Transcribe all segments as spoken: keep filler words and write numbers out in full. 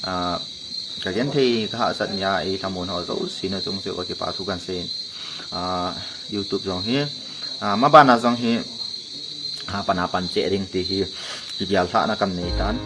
Ah, ka genthei ka hahsat nia ei lhamon ho jouse na chung cheh uva kipa thu kan sei in. Ah, YouTube jong hi, ah, mabana jong hi, ah, pana pan cheh ding ti hi kigel lhahna kan nei tan.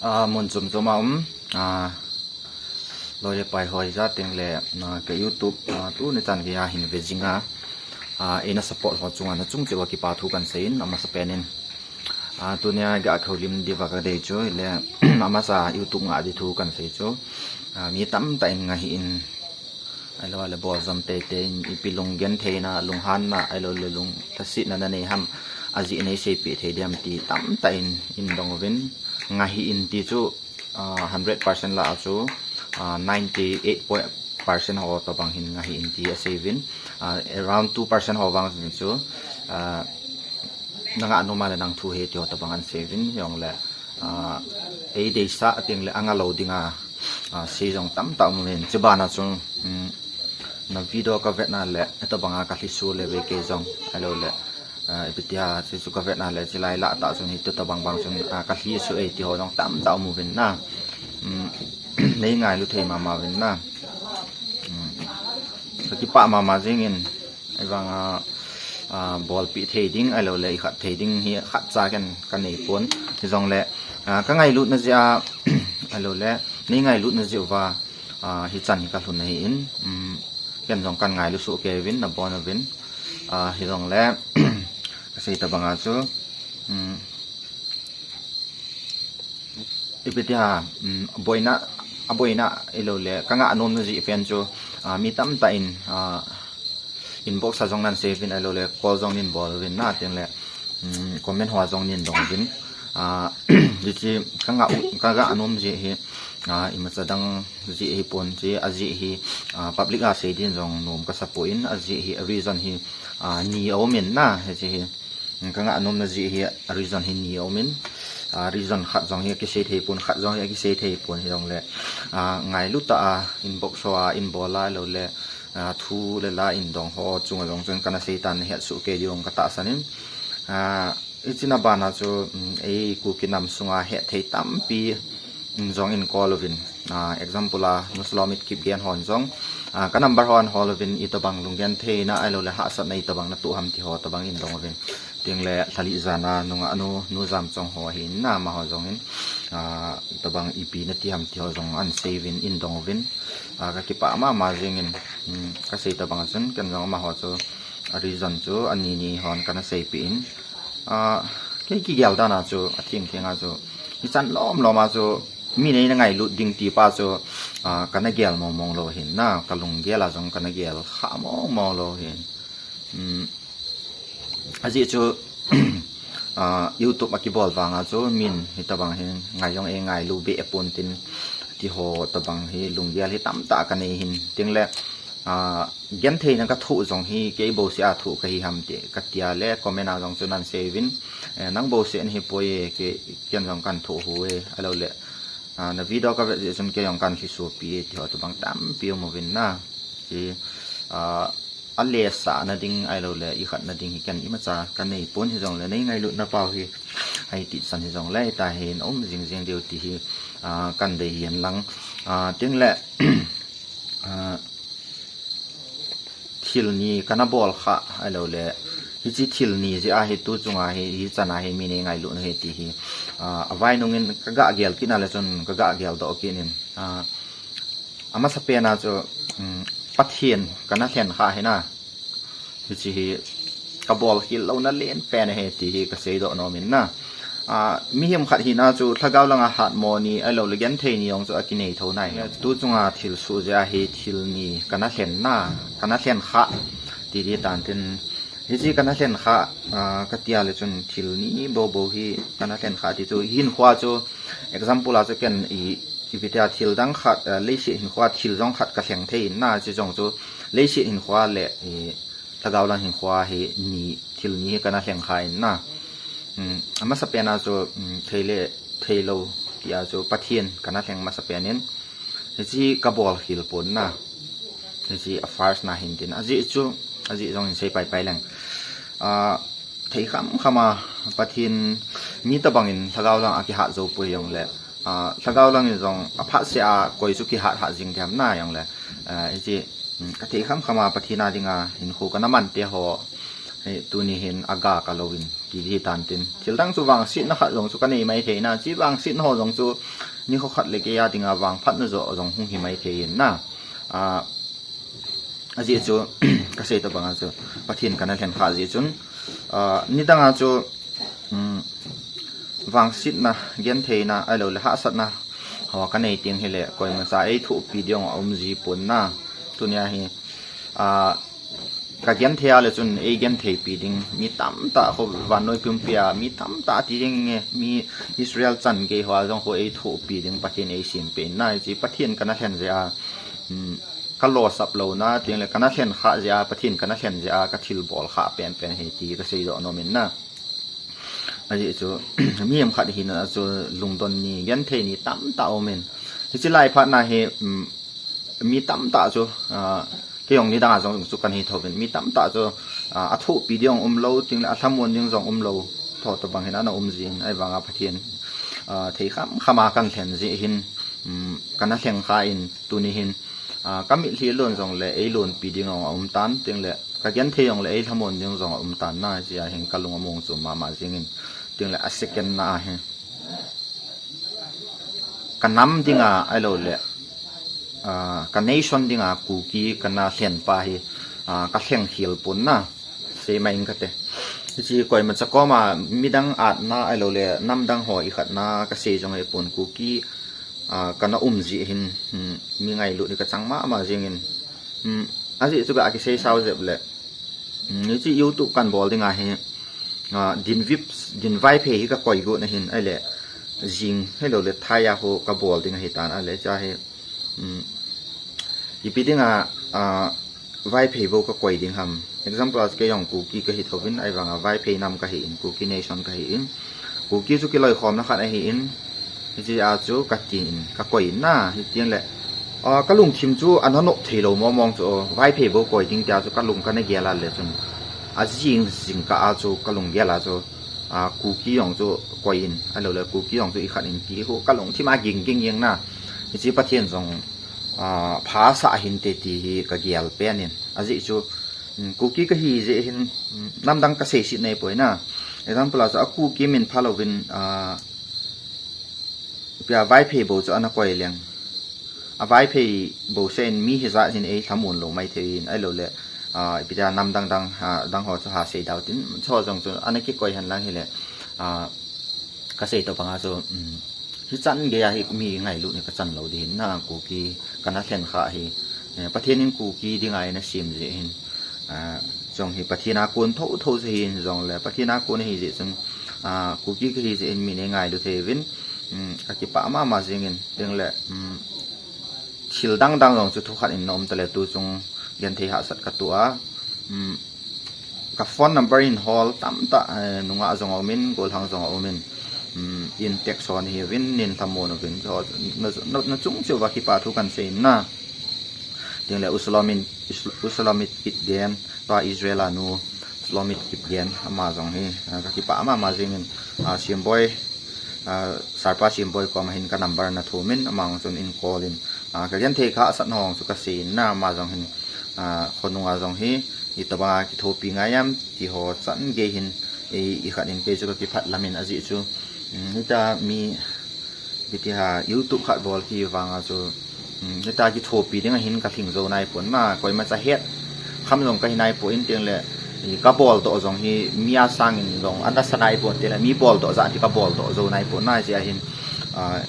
Ah, mun chom chom a um, ah, loi le pai ho hijat teng le, ah, ka YouTube, ah, tuni chan geiya hin ve jing a, ah, eina support ho chunga na chung cheh uva kipa thu kan sei in, amasa pen in. Ah, tunia ga khoulim diuva ka dei chu, le, amasa YouTube ngah di thu kan sei chu. Ah, mi tamtah in ngah hih in, ahilou le bol jom teitei in, ipi lunggentheina, lunghanna, ahilou le lung lhasetna na nei ham, ajeh nei seipeh thei diam ti tamtah in eidong uvin, ngah hih in ti chu, ah, hundred percent lah a chu, ah, ninety eight percent ho tobang hin ngah hih in ti asei uvin, ah, around two percent ho vang chu, ah, na ngah nom a le nang thu ahi ti ho tobang an sei uvin, hijongle, ah, ei deisah teng le angah lou dinga, ah, sei jong tamtah um uvin, chubana chu, um, na video ka vetna le, hitobanga ka lhiso le ve kei jong, ahilou le, ah, ipi tia, chu chu ka vetna le, chulai lah tah chun hiti tobang bang chun, ah, ka lhiso e ti ho jong tamtah um uvin na. Um, nei ngailu thei mama uvin na. Um, ka kipah mama jing in, ahivanga, ah, bolpeh thei ding, ahilou le ikhat thei ding hi khatcha ken ka nei pon. Hijongle, ah, ka ngailutna jeh a, ahilou le, nei ngailutna jeh uva, ah, hichan hi ka lhun ahi in, um, ken jong kan ngailu soh kei uvin, nabon uvin, ah, hijongle, ka sei tobanga chu, um, ipi tia, um, boina, aboina ahilou le, ka ngah nomna jeh pen chu, ah, mi tamtah in, ah, inbox a jong nan sei uvin ahilou le, call jong nin bol uvin na teng le, um, comment hoa jong nin dong uvin. Ah, hiche ka ngah u, ka ngah nom jeh hi, ah, imacha dang jeh hi pon, hiche ajeh hi, ah, public a sei din jong nom ka sa poi in, ajeh hi, a reason hi, ah, ni aum in na, hiche hi. Ka ngah nomna jeh hi a reason hi ni aum in, ah, reason khat jong hi akisei thei pon, khat jong hi akisei thei pon hijongle, ah, ngailu tah a inbox hoa in bol a ahilou le, ah, thu le la in dong ho chunga jong chun kana sei tan na het soh kei diu ka tahsan in, ah, hiche na bana chu, um, ei Kuki nam sunga hetthei tampi, um, jong in call uvin. Ah, example a, Nu Salomit Kipgen hon jong, ah, ka number hon hol uvin, itobang lunggentheina ahilou le hahsatna itobang na toh ham ti ho tobang in dong uvin. Teng le Lhalih jana nungah nu, Nu Jamchong ho ahin na, amaho jong in, ah, itobang ipi na ti ham ti ho jong an sei uvin, in dong uvin. Ah, ka kipah mama jing in, um, ka sei tobang a chun, ken jong amaho chu, a reason chu, ani ni hon kana seipeh in. Ah, kei kigel dan a chu, atheng theng a chu, hichan lom lom a chu, mi nei na ngailut ding ti pa chu, ah, kana gel mong mong lou hin na, ka lunggel a jong kana gel kha mong mong lou hin. Um, ajeh chu, ah, YouTube a kibol vang a chu, min hitobang hin ngai jong ei ngailu be pon tin, ti ho tobang hi lunggel hi tamtah ka nei hin. Teng le, ah, gentheina ka thoh jong hi kei bouseh a thoh ka hi ham ti ka tia le comment a jong chu nan sei uvin, eh, nang bouseh na hi poi e, kei, ken jong kan thoh hou e, ahilou le, ah, na video ka vet jeh chun kei jong kan lhiso pi e, ti ho tobang tampi um uvin na. Hiche, ah, alesah na ding ahilou le ikhat na ding hi ken imacha ka nei pon hijongle nei ngailutna pau hi, ahi ti chan hijongle, hita hin um jing jing diu ti hi, ah, kan dei hihen lang. Ah, teng le, ah, thil ni kana bol kha ahilou le, hiche thil ni jeh a hi tu chunga hi, hichan a hi mi nei ngailut na hi ti hi, ah, avai nung in ka gah gel kit na le chun ka gah gel doh kit in, ah, amasa pen a chu, um, Pathen kana lhen kha hi na. Hiche hi ka bol khel louna len pen ahi ti hi ka seidoh nom in na. Ah, mihem khat hina chu lhagao langa hatmo ni ahilou le genthei ni jong chu akinei tho nai. Tu chunga thilsoh jeh a hi thil ni kana lhen na, kana lhen kha ti di tan tin, hiche kana lhen kha, ah, ka tia le chun thil ni bou bou hi kana lhen kha ti chu hinkho a chu example a chu ken i ipi tia thil dang khat, eh, leiset hinkhoa thil jong khat ka lheng thei in na, chu jong chu leiset hinkhoa le, eh, lhagao lang hinkhoa hi ni, thil ni hi kana lheng kha in na. Hmm, amasa pen a chu, hmm, thei le thei lou tia chu Pathen kana lheng masa pen in. Hiche ka bol khel pon na. Hiche a first na hin tin. Ajeh chu, ajeh jong hin sei pai pai leng. Ah, thei kham kham a Pathen mi tabang in lhagao lang a kihat jou poi jong le. Ah, lhagao lang in jong a phat se a koi chu kihat hat jing diam na jong le. Ah, hiche, mm, ka thei kham kham a Pathen a dinga hinkho kana man te ho. Hei, tuni hin aga ka lou in ti hi tan tin. Thil dang chu vangsetna khat jong chu ka nei mai thei na. Chi vangsetna ho jong chu ni kho khat le kei a dinga vangphatna jo jong hung hi mai thei in na. Ah, ajeh chu ka sei tabang a chu Pathen kana lhen kha jeh chun, ah, nidang a chu, um, vangsetna, gentheina, ahilou le hahsatna ho ka nei teng hi le koima cha ei thohpi ding a um ji pon na. Tunia hi, ah, ka genthei a le chun ei genthei pi ding mi tamtah kho vannoi pumpi a mi tamtah ti ding nge mi Israel chan gei ho a jong kho ei thohpi ding Pathen ei sem pen na. Hiche Pathen kana lhen jeh a, um, ka losap louna, teng le kana lhen kha jeh a, Pathen kana lhen jeh a, ka thil bol kha pen pen hi ti ka sei doh nom in na. Ajeh chu, mi hem khat hina chu lungdon ni, genthei ni tamtah um in. Hiche lai phat na hi, um, mi tamtah chu, ah, kei jong nidang a jong chu kana hi thou vin. Mi tamtah chu, ah, a thohpi ding um lou, teng le a lhamon ding jong um lou. Tho tabang hin ana um ji in, ahivang a Pathen, ah, thei kham kham a kana lhen jeh hin, um, kana lheng kha in, tuni hin, ah, ka mitlhi lon jong le ei lonpi ding jong a um tan, teng le ka genthei jong le ei lhamon ding jong a um tan na, hiche a hin ka lung a mong chu mama jing in, teng le a second na a hin ka nam dinga ahilou le, ah, ka nation dinga Kuki kana lhen pa hi, ah, ka lheng khel pon na, sei mai ing kate. Hiche koima cha koma midang atna ahilou le nam dang ho i khatna ka sei jong hi pon Kuki, ah, kana um jeh hin, hmm, mi ngailut hi ka chang mama jing in, hmm, ajeh chu ka kisei sao jep le, hmm, hiche YouTube kana bol ding a hi, ah, din vip, din Vaiphei hi ka koi got na hin, ahile, jing, ahilou le thai a ho ka bol ding ahi tan, ahile, cha hi, um, ipi dinga, ah, Vaiphei bou ka koi ding ham. Example a kei jong Kuki ka hi thou vin, ahivang a Vaiphei nam ka hi in, Kuki nation ka hi in. Kuki chu kiloikhomna khat ahi in, hiche a chu ka tin, ka koi in na, hiti le, ah, ka lungthim chu ana nop thei lou mong mong chu, Vaiphei bou koi ding tia chu ka lung kana gel a le chun. A jing jingkah a chu ka lunggel a chu, ah, Kuki jong chu koi in, ahilou le Kuki jong chu i khat in ti hi ka lungthim a ging ging jeng na. Hiche Pathen jong, ah, phasah hinte ti hi ka gel pen in. Ajeh chu, um, Kuki ka hi jeh hin, um, namdang ka seiset nei poi na. Example a chu a Kuki min phalou vin, ah, ipi a Vaiphei bou chu ana koi leng. A Vaiphei bou seh in mi hijat hin ei lhamon lou mai thei in, ahilou le, ah, ipi tia namdang dang, ah, dang ho chu ha sei dau tin, chu jong chu ana kikoi hen lang hile, ah, ka sei tabang a chu, um, hichan gei a hi mi ngailut ni ka chan lou ding hin na, Kuki kana lhen kha hi, eh, Pathen in Kuki dinga eina sem jeh hin, ah, jong hi Pathen a kon thotho jeh hin jong le, Pathen a kon ahi jeh chun, ah, Kuki ka hi jeh hin mi nei ngailu thei vin, um, ka kipah mama jing in, teng le, um, thil dang dang jong chu thu khat in na um ta le tu chung genthei hahsat ka tu a, um, ka phone number in hol tamtah, eh, nungah jong a um in, golhang jong a um in, um, in text hon hi vin, nin lhamon u vin, so, na, na, na chung cheh uva kipa thu kan sei in na. Teng le u Salomit, Isl-, u Salomit Kipgen, tua Israel a nu, Salomit Kipgen, ama jong hi, ah, ka kipah mama jing in, ah, Simboi, ah, Sarpa Simboi koma hin ka number na thum in, ama jong chun in call in, ah, ka genthei kha asat na ho chu ka sei in na, ama jong hin, ah, khonung a jong hi, itobang a kithopi ngai am, ti ho chan gei hin, i, i khat in kei chu ka kiphat lam in ajeh chu, um, hita mi, Hiti ha, YouTube khat bol kivang a chu, um, hita kithopi ding a hin ka lhing jou nai pon na, koima cha het kham jong ka hi nai pon teng le, i ka bol doh jong hi mi a sang in jong ana sa nai pon teng le, mi bol doh jat hi ka bol doh jou nai pon na, hiche a hin, ah,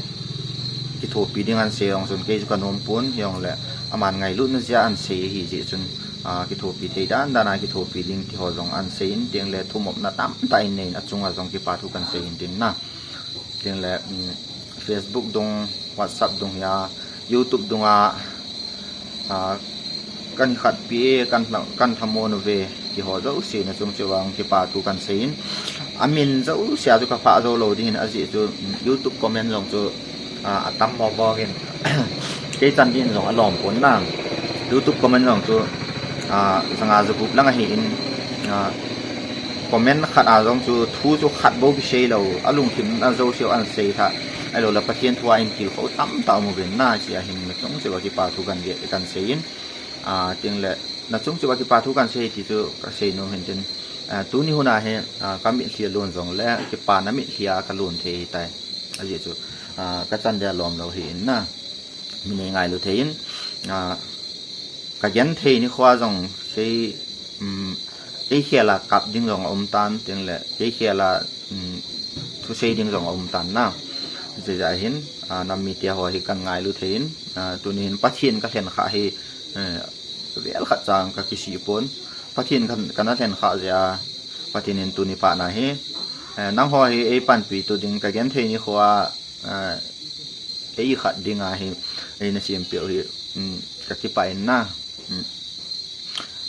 kithopi ding an sei jong chun kei chu ka nom pon, hijong le, aman ngailutna jeh a an sei hi jeh chun, ah, kithopi thei dan dan a kithopi ding ti ho jong an sei in teng le, thumopna tamtah in nei in achung a jong kipa thu kan sei in tin na. Teng le, um, Facebook dung, WhatsApp dung hia, YouTube dunga, a, kan khat pi e, kan hla-, kan thamon uve, ti ho jouse na chung cheh uva kipa thu kan seiyin. Amin jouse a chu ka phah jou lou ding ahin ajeh chu, mm, YouTube comment jong chu, a, atam mo bangin. Kei chan din jong alom pon na. YouTube comment jong chu, a, janga jagup lang ahin, a, comment khat a jong chu thu chu khat bou kisei lou, alungthim a jouse u ahin sei tha. Ahilou le Pathen thu a ahin tilkhou tamtah um uvin na, hiche a hin na chung cheh uva kipa thu kan ve, kan seiyin. A, tin le, na chung cheh uva kipa thu kan sei ti chu ka sei nom hin tin. A, tuni hun a hi, a, ka mitlhi a lon jong le, kipana mitlhi a ka lon thei tai. Ajeh chu, a, ka chan dia lom lou ahin na. Mi nei ngailu thei in, a, ka genthei nikho a jong sei, um, kei khel a kap ding jong aum tan, tin le, kei khel a, um, thusei ding jong aum tan na. Hiche jeh a hin, a, nam mite ho hi kan ngailu thei in, a, tuni hin Pathen ka lhen kha hi, eh, vel khat chang ka kisih pon. Pathen kan, kana lhen kha jeh a, Pathen in tuni phat na hi, eh, nangho hi ei panpi tu ding ka genthei nikho a, a, ei khat ding a hi, ei na sempeh u hi, um, ka kipah in na, um,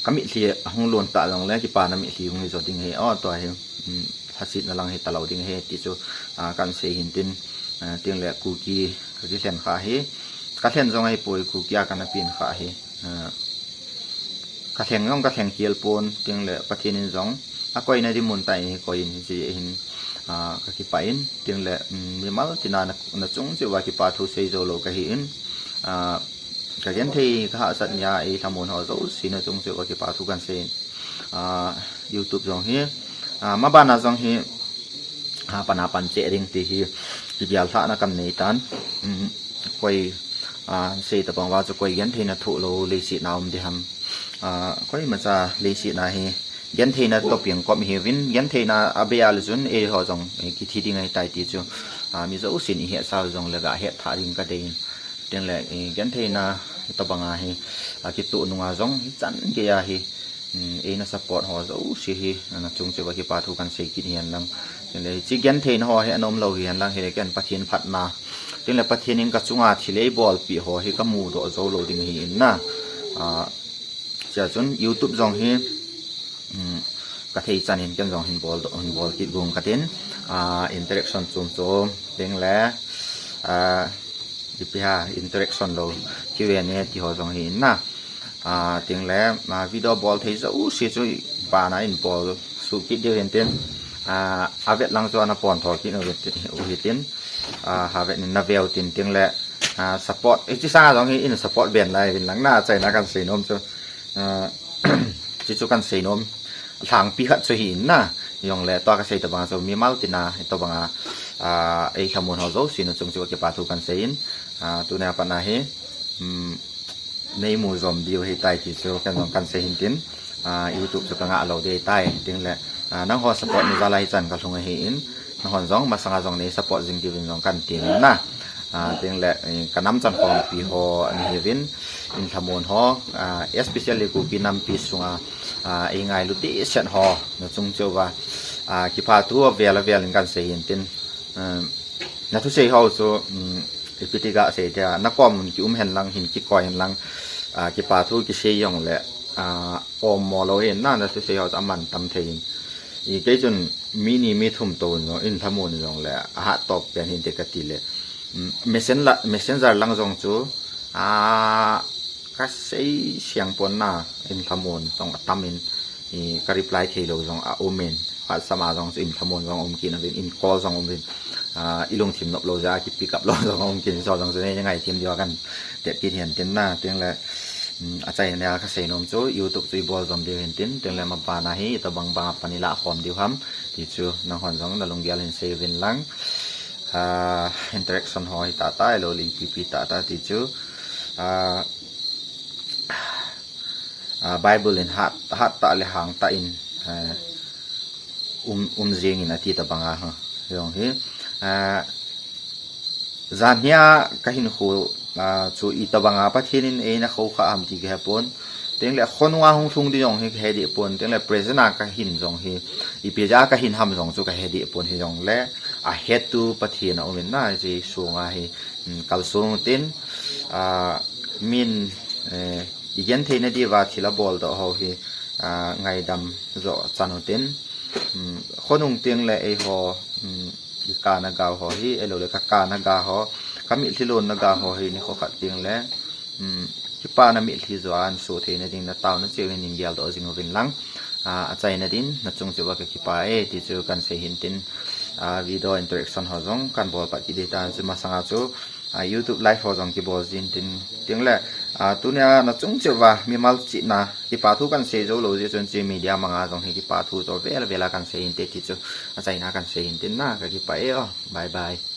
ka mitlhi ahung lon ta jong le, kipana mitlhi hung hi jo ding ahi, o, tua hi, um, lhasetna lang hi talou ding ahi, ti chu, a, kan sei hin tin, a, tin le Kuki ka kilhen kha hi, ka lhen jong ahipoi, Kuki a kana pen kha hi, a, ka lheng jong ka lheng khel pon, tin le Pathen in jong akoina ding mun tah in koi in, hiche hin, a, ka kipah in, tin le, um, mimal tina na, na chung cheh uva kipa thu sei jou lou ka hi in, a, ka genthei ka hahsat nia ei lhamon ho jouse na chung cheh uva kipa thu kan sei in, a, YouTube jong hi, a, maban a jong hi, a, pan a pan cheh ding ti hi, kigel lhahna kan nei tan, um, koi, a, sei tabang uva chu koi gentheina thoh lou leiset na um ding ham. A, koimacha leiset na hi gentheina toh peng kop hi uvin, gentheina a bei a le chun eiho jong, eh, kithi ding ahi tai ti chu, a, mi jousen i hetsah u jong le ga hetthah ding ka dei in. Tin le, eh, gentheina tabang a hi, a, kitoh nung a jong hichan gei a hi, um, eina support ho jouse hi, na chung cheh uva kipa thu kan sei kit hihen lang. Tin le, hiche gentheina ho hi ana um lou hihen lang, hile ken Pathen phatna. Tin le Pathen in ka chunga thil eibolpeh ho hi ka mudoh jou lou ding ahi in na. A, hiche a chun YouTube jong hi, um, ka thei chan in ken jong hin bol doh, hin bol kit gung ka tin. A, interaction chom chom, tin le, a, ipi ham, interaction lou, Q and A ti ho jong hi in na. A, tin le, a, video bol thei jouse chu bana in bol suh kit diu hin tin. A, avet lang chu ana pon tho kit u hi tin, u hi tin. A, havet in na veu tin, tin le, a, support, hiche sanga jong hi in support ben lai uvin lang na, achaina kan sei nom chu. A, hiche chu kan sei nom. Lhangpi khat chu hi in na, jong le tua ka sei tabang chu mimal tina, tabang a, a, ei lhamon ho jouse na chung cheh uva kipa thu kan sei in. A, tuni a pat na hi, um, nei mu jom diu ahi tai ti chu ken jong kan sei hin tin, a, YouTube chu ka ngah lou ding ahi tai, tin le, a, nangho support na jal a hichan ka lhung ahi in, nanghon jong masang a jong nei support jing diuvin jong kan ti in na. A, tin le, eh, ka nam chankhompi ho ana hi uvin, in lhamon ho, a, especially Kuki nampi sunga, a, ei ngailu dehset ho, na chung cheh uva, a, kipa thu avel avel in kan sei hin tin, um, na thusei ho chu, um, ipi ti ga sei dia, na kom un ki um hen lang, hin kikoi hen lang, a, kipa thu kisei jong le, a, um mo lou hin na, na thusei ho chu aman tam thei in. I kei chun mi ni mi thum tou in jong, in lhamon jong le, a hat tawp pen hin te ka ti le. Um, messenger, messenger lang jong chu, a, ka sei siang pon na, in lhamon jong atam in, i, ka reply thei lou jong aum in, WhatsApp a jong chu in lhamon jong um kit uvin, in call jong um uvin, a, i lungthim nop lou jeh a ki pick up lou jong um kit in, chu jong chu nei ngai thim diu a kan tet kit hihen tin na, tin le, um, achaina a ka sei nom chu, YouTube chu i bol jom diu hin tin, tin le maban a hi, tabang bang a pan i lah khom diu ham, ti chu, nanghon jong na lunggel in sei uvin lang, a, interaction ho hi tah tah ahilou le ipi pi tah tah ti chu, a, a, Bible in hat, hat tah le hang tah in, a, um, um jing in ati tabang a, ha, jong hi, a, jan hia ka hinkho, a, chu i tabang a Pathen in eina khou kha ham ti ka he pon. Tin le khonung a hung lhung ding jong hi ka he deh pon. Tin le present a ka hin jong hi, ipi jeh a ka hin ham jong chu ka he deh pon hi jong le, ahetu Pathen aumin na, hiche sunga hi, um, kalsong tin, a, min, eh, igenthei nadiuva thil abol doh ho hi, a, ngaidam jo chan utin, um, khonung tengle eiho, um, ikana gau ho hi, ahilouleh kakana ga ho, kamitlhi lonna ga ho hi, nikho khat tengle, um, kipana mitlhi joh a naso theina ding, nataona cheh u hin neigel doh jing uvin lang. A, achaina din, nachung cheh uva kakipah e, ti chu kahin sei hintin, a, video interaction ho jong kahin bol pat kit ding tan, chu masanga chu, a, YouTube live ho jong kibol jin tin, tengle, a, tunia nachung cheh uva mimal chihna, kipa thu kahin sei jou lou jeh chun, hiche media manga jong hi kipa thu chu vel vel a kahin sei hinte, ti chu achaina kahin sei hintin na, kakipah e o, bye bye.